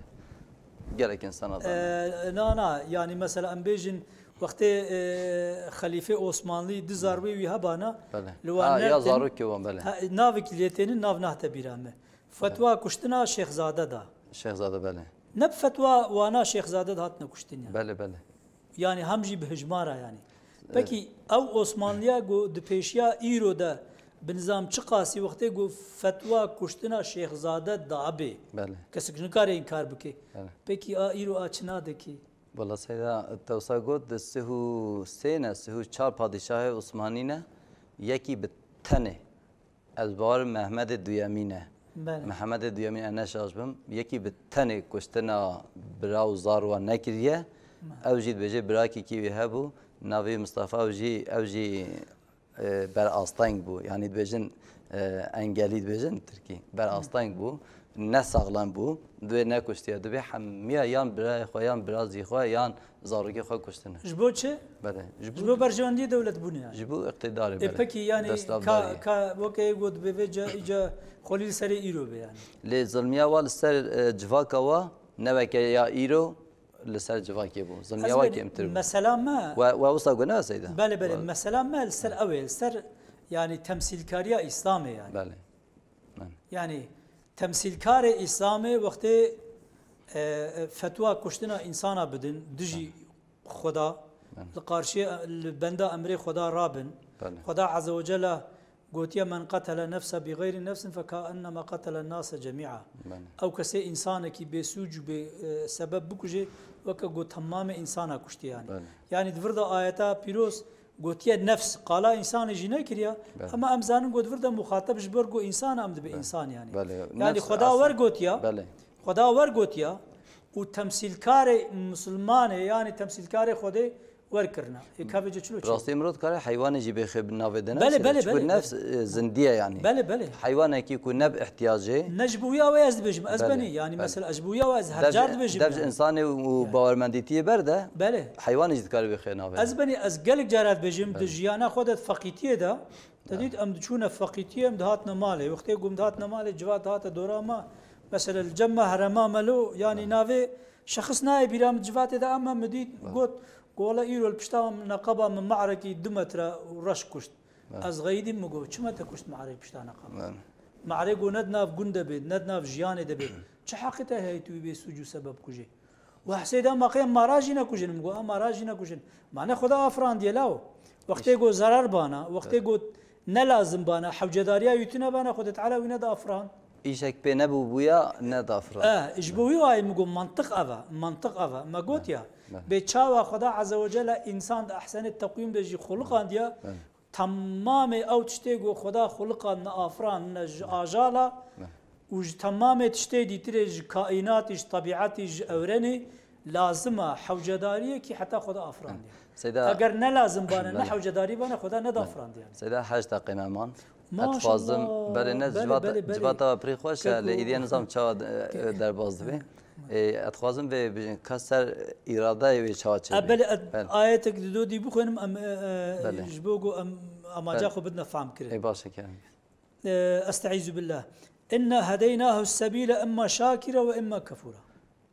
Gelek insana dane. E, na, na, yani mesela em bêjin wextê, e, Xelîfê Osmanlî du zarwê wî hebana, Belê. li wan Ha, ya nertin. zarokê wan, belê. Ha, navekî lê tênin, nav nahte bîra me. Fetwa kuştina Şêxzade da. Şêxzade, belê. Ne bi fetwa wana Şêxzade de hatine kuştin yani. Belê, belê. Yani hem jî bi hijmara yani. Peki ew Osmanliya ku di pêşiya îro de bi nizam çiqasî wextê ku fetwa kuştina Şêxzade dabê. Belê. Kesik nikare înkar bike. Belê. Peki a îro a çi nadekî? Wala Seyda, te wisa got, di sih û sê ne, sih û çar padîşahê Osmanî ne, yekî bi tenê. Ez bawer Mehmedê duyemî ne. Belê. Mehmedê duyemîn, e, ne şaş bim. Yekî bi tenê kuştina bira û zar wan nekiriye. Belê. Ew jî dibêje birakekî wî hebû. Navê Mistefa, ew jî, ew jî, e, berasteng bû. Yanî dibêjin, e, engelî dibêjin tirkî. Berasteng bû. Ne saxlem bû. Divê nekuştiye. Divê hemiya yan birayê xwe, yan birazî xwe, yan zarokê xwe kuştine. Ji bo çi? Belê. Ji Ji bo bo berjewendiyê dewletbûnê yani. Ji bo iqtîdarê, E, belê. pekî yani Destavdariyê. ka, ka weke got bê vê ca, îca xwelî li serê îro be yani. Lê zilmiya wa li ser, e, civaka wa ne weke ya îro li ser civakê bû. Zilmiya Ez wa belê, kêmtir bû. mesela me We, we wisa got ne Seyda? Belê, belê. We- Mesela me li ser ew ê, li ser yani temsîlkariya Îslamê yani. Belê. Belê. Yani temsîlkarê Îslamê wextê, e, e, fetwa kuştina însana bidin, dijî Xweda, Belê. li qarşiyê, li benda emrê Xweda rabin. Belê. Xweda Azze ve Celle gotiye, "Men qetele nefse bi gayri nefsin fe kaennema qetelen nase cemî'a." Belê. Ew kesê însanekî bêsûc û bê, e, sebeb bikuje, weke got temamê însana kuştiye yani. Belê. Yani di vir de ayeta pîroz gotiye nefs, qala însanê jî nekiriye, Belê. ama em zanin got vir de muxateb ji ber ku însan em dibe Belê. însan yani. Belê. Yani Nefs Xweda wer aslında gotiya, Belê. Xweda wer gotiya û temsîlkarê misilmanê, yani temsîlkarê Xwedê wer kirina. Ê kavê ce çilo çi? Rastî mirov dikare heywanê jî bêxê bi navê de Belê, navşêne. belê, Çiku belê, nefs e, zindiye yanî. Belê, belê. Heywanekî ku neb ihtiyacê. Ne ji bo wî awê ez dibêjim, ez Belê, benî. Yani belê. Mesela ez ji bo wî awê ez her Dev car ji- dibêjim. Dev ji Yani. Însanê û bawermendîtiyê ber de Belê. heywanê jî dikare bêxê navê. Ez benî ez gelek cara dibêjim di jiyana xwe de di feqîtiyê de. Te dît em diçûne feqîtiyê em dihatine malê. Wextê ku em dihatine malê civat dihate dora me. Mesela li cem me herema me lo, yanî navê şexis nayê bîra min civatê de em me dît got, ku wele îro li pişta min neqeba min marekî du metre û reş kuşt. Ez xeyidîm min got, çima te kuşt marê pişta neqeba? Marê got ne di nav gund de bê, ne di nav jiyanê de bê. Çi heqê te heye tu wî bê sûc û sebeb kujê? Û hesê de ma qey em mara jî nekujin, min got, em mara jî nekujin. Ma ne Xweda afirandiye lawo. Wextê got zerar bana, wextê got ne lazim bana, hewcedariya wî tune bana, Xwedê Teala wî nediafirand. Îşek pê nebû bûya nedafira. Eh, ji bo wî wayê min got mantiq ev e, mantiq ev e. Me got ya, bê çawa Xweda Azze ve Celle însan di ehsenê teqwîm de jî xuliqandiye, temamê ew tiştê ku Xweda xuliqandine, afirandine ji ajala û ji temamê tiştê dîtirê, ji kaînatî, ji tebîetî, ji ewrenê lazim e hewcedariyekî heta Xweda afirandiye. Seyda, Eger ne lazim bane, ne Belê. hewcedarî bane, Xweda nediafirandiye. Seyda heşt deqê me man. Maşallah. Dixwazim, belê ne Belê, civata, belê, belê. civata we pirî xweş e, Keko. lê îdiye nizam çawa e, derbas dibe. E, ez dixwazim vê bijin, ka ser îradeyê wê çawa çêbe. E, belê, e, Belê. ayetek di dodî bixwînim, em, e, e, Belê. ji bo ku em amaca Belê. xwe bidine fam kirin. Ê baş e, kerem. E, Estaizu billah. Inna hedeynahu sebîle imma şakira ve imma kefura.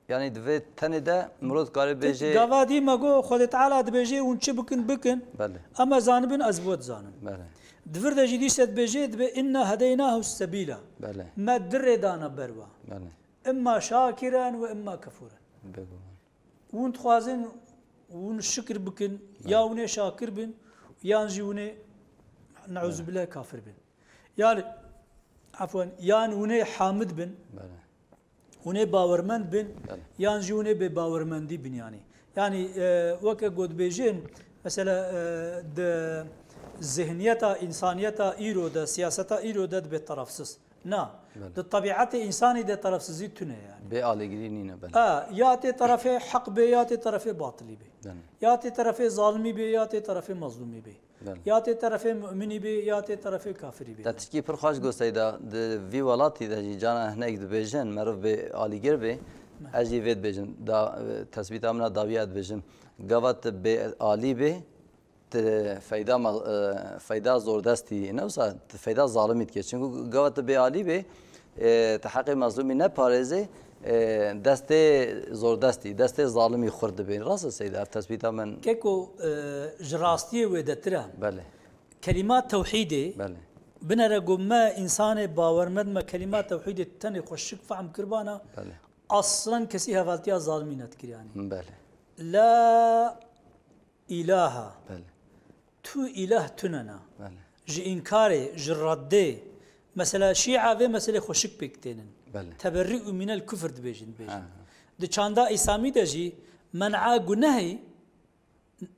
Yanî di vê tenê de mirov dikare bêjê. Gava dî me got, Xwedê Teala dibêjê, hûn çi bikin, bikin. Belê. Em e zanibin, ez bi we dizanim. Belê. Di vir de jî dîse dibêjê, dibê inna hedeynahu sebîla. Belê. Me di rê dana ber we. Belê. Imma şakiran ve imma kefuran. Bego. Hûn dixwazin hûn şikir bikin, ya hûn ê şakir bin, yan jî hûn ê neuzubile kafir bin. Yani, afwan, yan hûn ê hamid bin, Belê. hûn ê bawermend bin, Belê. yan jî hûn ê bêbawermendî bin yani. Yani, e, weke ku dibêjin, mesela, e, di zihniyeta, insaniyeta îro de, siyaseta îro de dibe tarafsız. Na, Belê. di tebîetê insanî de tarafsizî tune yani. Bê alîgirî nîne belê. A, ya tê terefê heq bê, ya tê terefê batilî bê. Belê. Ya tê terefê zalimî bê, ya tê terefê mezlûmî bê. Belê. Ya tê terefê mu'minî bê, ya tê terefê kafirî bê. Te tişkî pir xweş got Seyda, di vî welatî de jî cana hinek dibêjin, meriv bê alîgir bê. Ez jî vê dibêjim, da, tesbîta min a dawiya dibêjim. Gava tu bê alî bê, tu feyda ma-, e, feyda zordestî, ne wisa, tu feyda zalimî dike. Çunku gava tu bê alî bê, e, tu heqê mezlûmî neparêzê, e, destê zordestî, destê zalimî xurt dibê. Rast e Seyda, ev tesbîta min. Keko, e, ji rastiyê wêdetir e. Belê. Kelîma tewhîdê, Belê. binere ku me însanê bawermend me kelîma tewhîdê tenê xwe şik fehm kiribana, Belê. Aslan kesî hevaltiya zalimî nedikir yani. Belê. La ilaha. Belê. Tu îlah tune na. Belê. Ji înkarê, ji reddê. Mesela Şîa vê meselê xwe şik pêk tênin. Belê. Teberri'u minel kufr dibêjin, dibêjin. Ha. Di çanda Îsamî de jî men'a gunehî,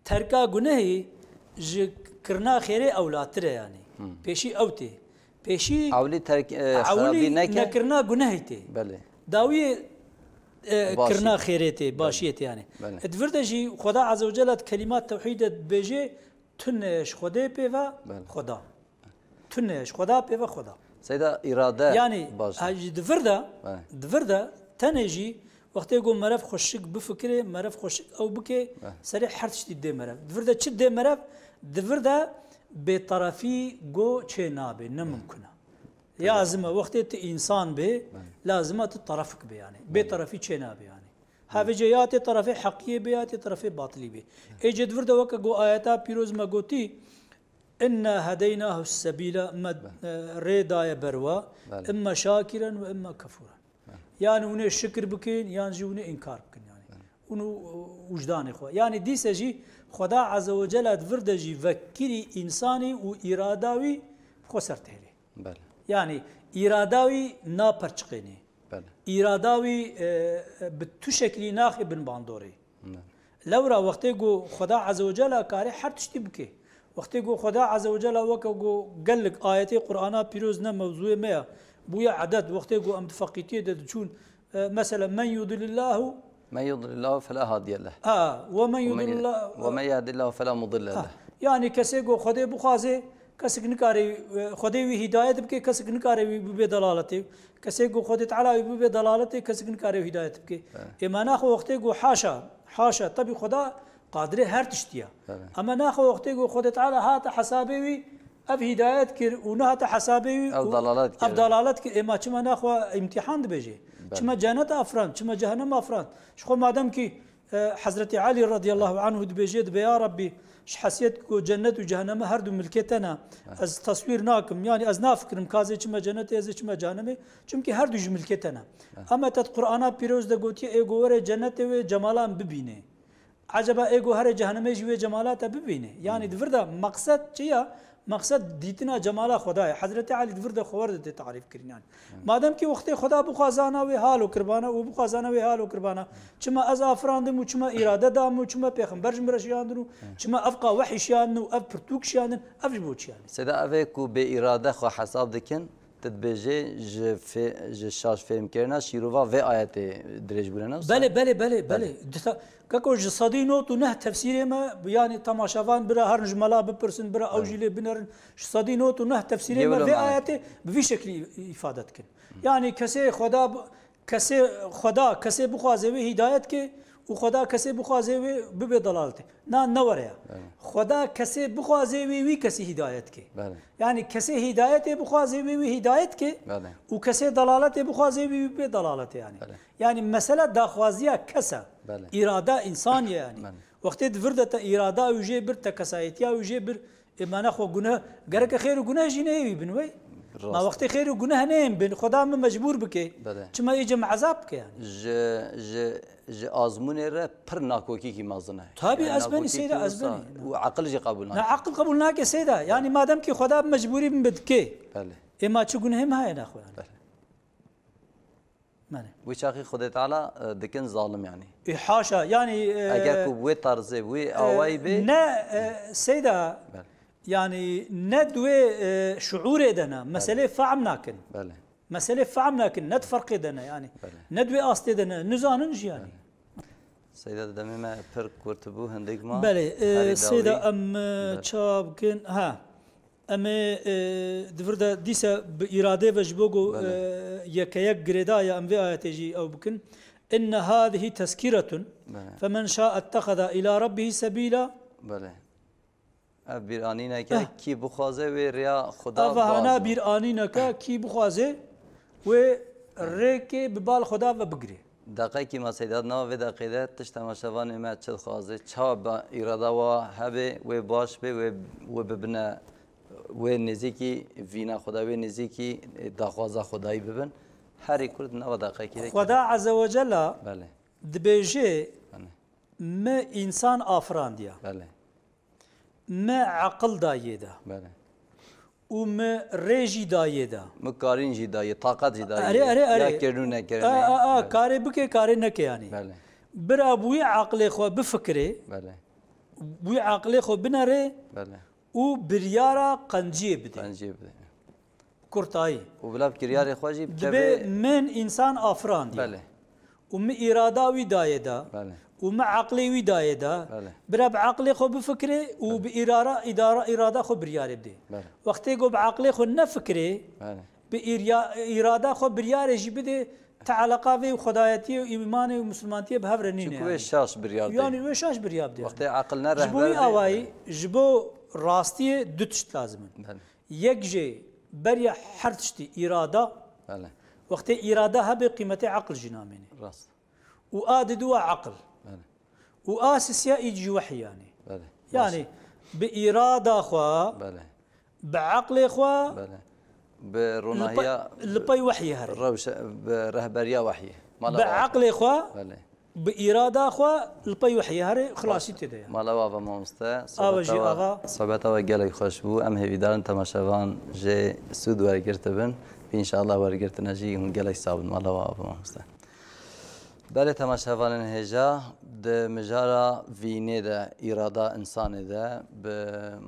terka gunehî ji kirina xêrê ewlatir e yani. Pêşî ew tê. Pêşî Ewlî terk, e, ewlî xerabî neke. Nekirina gunehî tê. Belê. Dawiyê, e, Başî. Kirina xêrê tê, başiyê tê yani. Belê. Di vir de jî Xweda Azze ve Celle di kelîma tewhîd de dibêje, tune ji Xwedê pê ve Belê. Xweda. Tune ji Xweda pê ve Xweda. Seyda, îrade Yani, baş. Ha, jî di vir de, Evet. di vir de, tenê jî, wextê ku meriv xweşik bifikirê, meriv xweşik ew bike, Evet. serê her tiştî dê meriv. Di vir de çi dê meriv? Di vir de bêterefî go çê nabe, ne mimkun e. Lazim e, wextê tu însan bê, lazim e tu terefik bê yani. Bêterefî çê nabe yani. Havêce ya tê terefê heqiyê bê, ya tê terefê batilî bê. Ê cê di vir de weke go ayeta pîroz me gotî, Inna hedeynahu sebîla, me, e, rê daye ber we, Belê. Imma şakiren ve imma kefuren. Yani hûn ê şikir bikin, yan jî hûn ê înkar bikin yani. Hûn û, û, wijdanê xwe. Yani dîse jî Xweda Azze ve Celle di vir de jî vekirî însanî û îrada wî xwe ser têrê. Belê. Yani îrada wî naperçiqênê. Belê. Îrada wî, e, e, bi tu şeklî naxê bin bandorê. Lewra wextê ku Xweda Azze ve Celle karê her tiştî bike. Wextê ku Xweda Azze ve Celle weke ku gelek ayetê Qur'ana pîroz ne mewzûyê me ya. Bûye edet, wextê ku em di feqîtiyê de diçûn, e, mesela, "Men yudilillahu Men yudlillahu fela hadiye leh. Ha, ve men yudlillah. Ve men yehdillahu fela mudille leh. Yani kesê ku Xwedê bixwaze, kesik nikare, e, Xwedê wî hidayet bike, kesik nikare wî bibe dalaletê. Kesê ku Xwedê Teala wî bibe dalaletê, kesik nikare wî hidayet bike. Ema naxwe wextê ku haşa, haşa, tabi Xweda qadirê her tiştî ya. Ema naxwe wextê ku Xwedê Teala hate hesabê wî, ev hidayet kir û nehate hesabê wî û ev dalalet kir. Ema çima naxwe îmtîhan dibêje? Çima cennet afirand, çima cehennem afirand? Ji xwe madem kî, e, Hezretî Elî radiyallahu anhu dibêje, dibe, ya Rabbî, ji hesiyet ku cennet û cehenneme her du milkê te ne. Ez teswîr nakim, yani ez nafikirim, kazê çima cennetê, ez ê çima cehennemê, çimkî her du ji milkê te ne. Ama te di Qur'ana pîroz de gotiye, ê ku were cennetê wê cemalan bibîne. Eceba ê ku here cehennemê jî wê cemala te bibîne? Yani di vir de meqsed çi ya? Meqsed dîtina cemala Xwedayê. Hezretî Elî di vir de xwe wer dide tarîf kirin yani. Madem ki wextê Xweda bixwazana wê halo kirbana û bixwazana wê halo kirbana, çima ez afirandim û çima îrade dam û çima pêxember ji min re şiyandin û çima ev qa wehî şiyandin û ev pirtûk şiyandin, ev ji bo çi yani? Seyda, ev ê ku bê îrade xwe hesab dikin, tu dibêjê ji fê-, ji şaş fêhmkirina şîrova vê ayetê dirêj bûne, ne wisa? Belê, belê, belê, belê. Disa-, Keko ji sedî nod û neh tefsîrê me, yani temaşevan bira herin ji mela bipirsin, bira ew jî lê binerin. Ji sedî nod û neh tefsîrê me vê ayetê bi vî şeklî îfade dikin. Yani kesê Xweda b-, kesê Xweda, kesê bixwaze wê hidayet ke û Xweda kesê bixwaze wê bibe dalaletê. Na, ne were ya. Xweda kesê bixwaze wê wî kesî hidayet ke. Yani kesê hidayetê bixwaze wê wî hidayet ke û kesê dalaletê bixwaze wê wî bibe dalaletê yani. Yani mesele daxwaziya kes e. Îrada însan ye yani. Wextê di vir de te îrada wî jê bir, te kesayetiya wî jê bir, ê mane xwe guneh, gereke xêr û guneh jî neyê wî bin wey. Ma wextê xêr û guneh neyên bin, Xweda min mecbûr bike. Çima ê cem ezab bike yani? Ji, ji, ji azmûnê re pir nakokîkî mezin e. Tabii, yani ez benî nakokîkî seyda, ez wisa benî. Û aqil jî qebûl nake. Na, aqil qebûl nake seyda. Yani madem ki Xweda bi mecbûrî min bi dike. Ê ma çi gunehê me heye naxwe yani? Belê. Wî çaxî Xwedê Teala, e, dikin zalim yani. E, haşa, yani, e, eger ku bi wê tarzê, bi wî, e, awayî bê, ne, e, seyda, yani ne di wê, e, şuûrê de ne, meselê fehm nakin. Belê. Meselê fehm nakin, ne di ferqê de ne yani. Belê. Ne di wê astê de ne, nizanin jî yani. Belê. Seyda, demê me pir kurt bû, hindik ma. Belê, e, herî dawî. Seyda, em, e, çawa bikin? Ha. Em ê, e, di vir de dîse bi îradê ve ji bo ku, e, yekeyek girêdaye, em vê ayetê jî ew bikin. Inne hâzihî tezkîretun. Belê. Femen şâ ettexeza îlâ rabbihî sebîla. Belê. Ev bîranîneke kî bixwaze wê rêya Xweda. Ev hana bîranîneke kî bixwaze wê rêkê bi bal Xweda ve bigire. Deqekî ma Seyda, di nava vê deqê de tişt temaşevanê me çi dixwaze, çawa ba îrada wa hebe, wê baş be, wê, wê bibine, wê nêzîkî vîna Xweda, wê nêzîkî, e, daxwaza Xwedayî bibin. Herî kurt nava deqekî de. Xweda Azze ve Cella, belê, dibêje, belê, me însan afirandiya. Belê. Me aqil dayê de. Belê. Û me rê jî dayê de. Me karîn jî dayê, taqet jî dayê. Erê, erê, erê. Ya kirin û nekirinê. A, a, a, belê, karê bike, karê neke yani. Belê. Bira bi wî aqilê xwe bifikirê. Belê. Bi wî aqilê xwe binere. Belê. Û biryara qenciyê bide. Qenciyê bide. Kurtayî. Û bila bi kiryarê xwe jî bi tevê. Dibe min însan afirandiye. Belê. Û min îrada wî dayê de. Belê. Û min aqlê wî dayê de. Belê. Bira bi aqlê xwe bifikirê û, belê, bi îrara, îdara, îrada xwe biryarê bidê. Belê. Wextê ku bi aqlê xwe nefikirê, belê, bi îrya-, îrada xwe biryarê jî bidê, te eleqa vê û xwedayetiyê û îmanê û misilmantiyê bi hev re nîne. Çunku wê yani şaş biryar dê. Yani wê şaş biryar bidê. Wextê aqil ne rehber bê. Ji bo wî awayî, ji bo rastiyê du tişt lazim in. Belê. Yek jê beriya her tiştî îrada. Belê. Wextê îrada hebe, qîmetê eql jî namêne. Rast. Û a didu a eql. Belê. Û a sisiya îd jî wehî yani. Belê. Yani baş, bi îrada xwe, belê, bi eqlê xwe, belê, bi ronahiya, li pey, li pey wehyê here. Rewşe-, bi rehberiya wehyê. Mala, bi wa, eqlê xwe, belê, bi îrada xwe li pey wehyê herê xilasî tê de ye. Mala we ava mamoste. Ava jî ava. Sohbeta we gelek xweş bû. Em hêvîdarin temaşevan jê sûd wergirtibin. Înşallah wergirtine jî hûn gelek sax bin. Mala we ava mamoste. Belê temaşevanên hêja, di mijara vînê de, îrada însanê de bi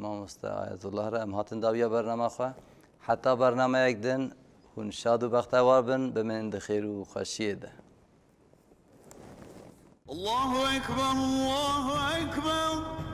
mamoste Ayetullah re em hatin dawiya bernama xwe. Heta bernameyek din hûn şad û bextewar bin, bimînin di xêr û xweşiyê de. الله أكبر، الله أكبر.